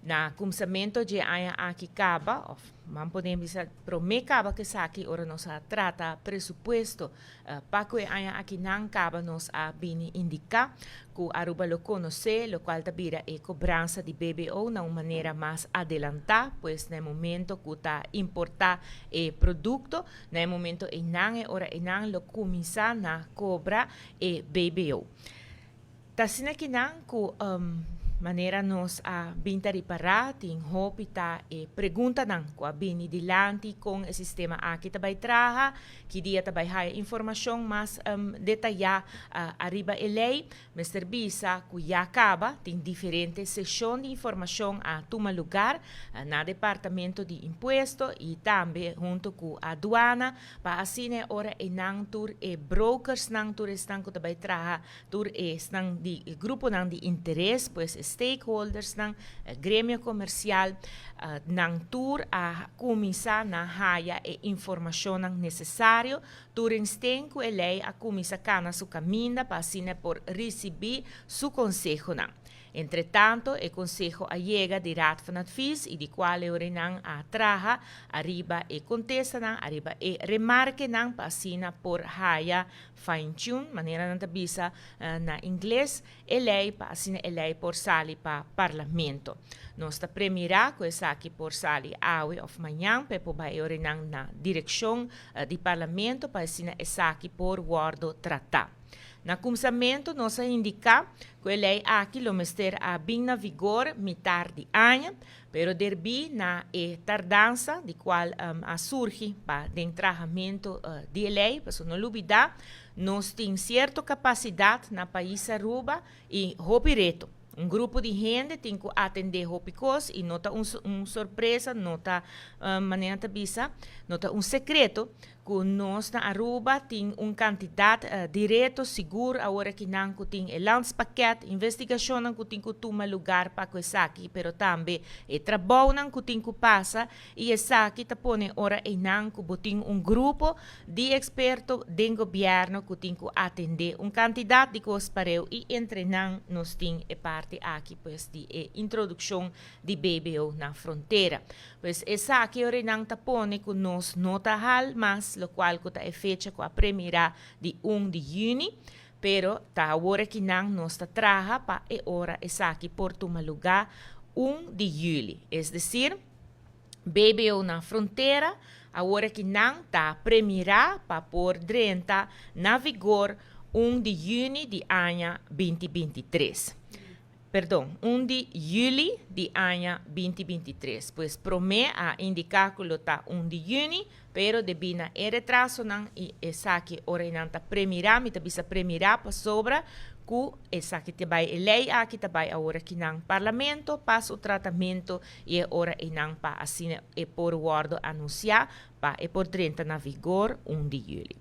Na kumsamentu dje aña aki kaba, òf ban pone bisa promé kaba ku esaki ora nos a trata presupuesto pa ku e aña aki nan kaba nos a bini indiká ku Aruba lo konosé lokual ta bira e kobransa di BBO na un manera mas adelantá, pues na e momento ku ta importá e produkto, na e momento einan e ora einan lo kuminsá na kobra e BBO. Ta asina kinan ku manera nos a bin ta ripará tin hopi ta e preguntanan ku a bini dilanti kon e sistema aki ta bai traha, ki dia ta bai haya informashon mas detayá ariba e lei. Mester bisa ku ya kaba tin diferente seshon di informashon a tuma lugar na Departamento di Impuesto i tambe hunto ku Aduana pa asina e ora einan tur e brokersnan, tur esnan ku ta bai traha Tur esnan di e gruponan di interes, pues e stakeholdersnan, e gremio komersial, nan tur a kuminsá na haya e informashonnan nesesario. Tur insten ku e lei a kuminsá kana su kaminda pa asina e por risibí su konsehonan. Entretanto e konseho a yega di Raad van Advies i di kual e orenan a traha ariba e kontestanan, ariba e remarkenan pa asina por haya fine tune, manera nan ta bisa na ingles, e lei pa asina e lei por sali pa Parlamento. Nos ta premirá ku esaki por sali awe òf mañan pa e por bai e orenan na direkshon di Parlamento pa asina esaki por wòrdu tratá. Na kumsamentu nos a indiká ku e lei aki lo mester a bin na vigor mitar di aña, pero derbí na e tardansa di kual a surgi pa den trahamentu di e lei, pasobra no lubidá nos tin sierto kapasidat na pais Aruba i hopi reto. Un grupo di hende tin ku atendé hopi kos i no ta un sorpresa, no ta manera ta bisa, no ta un sekreto ku nos na Aruba tin un kantidat di reto sigur awor aki nan ku tin e landspakket, investigashonnan ku tin ku tuma lugar pa ku esaki, pero tambe e trabounan ku tin ku pasa i esaki ta pone ora einan ku bo tin un grupo di eksperto den gobièrnu ku tin ku atendé un kantidat di kos pareu i entre nan nos tin e parti aki pues di e introdukshon di BBO na frontera. Pues esaki ora nan ta pone ku nos no ta hal mas lokual ku ta e fecha ku a premirá di un di yüni, pero ta awor aki nan nos ta traha pa e ora esaki por tuma lugá un di yüli. Es desir, BBO na frontera awor aki nan ta premirá pa por drenta na vigor un di yüni di aña 2023. Perdon, un di juli di aña 2023. Pues promé a indiká ku lo ta un di yüni, pero debí na e retrasonan i esaki ora e nan ta premirá, mi ta bisa premirá pasobra ku esaki ta bai, e lei aki ta bai awor aki nan Parlamento pa su tratamentu i e ora einan pa asina e por wòrdu anunsiá pa e por drenta na vigor un di juli.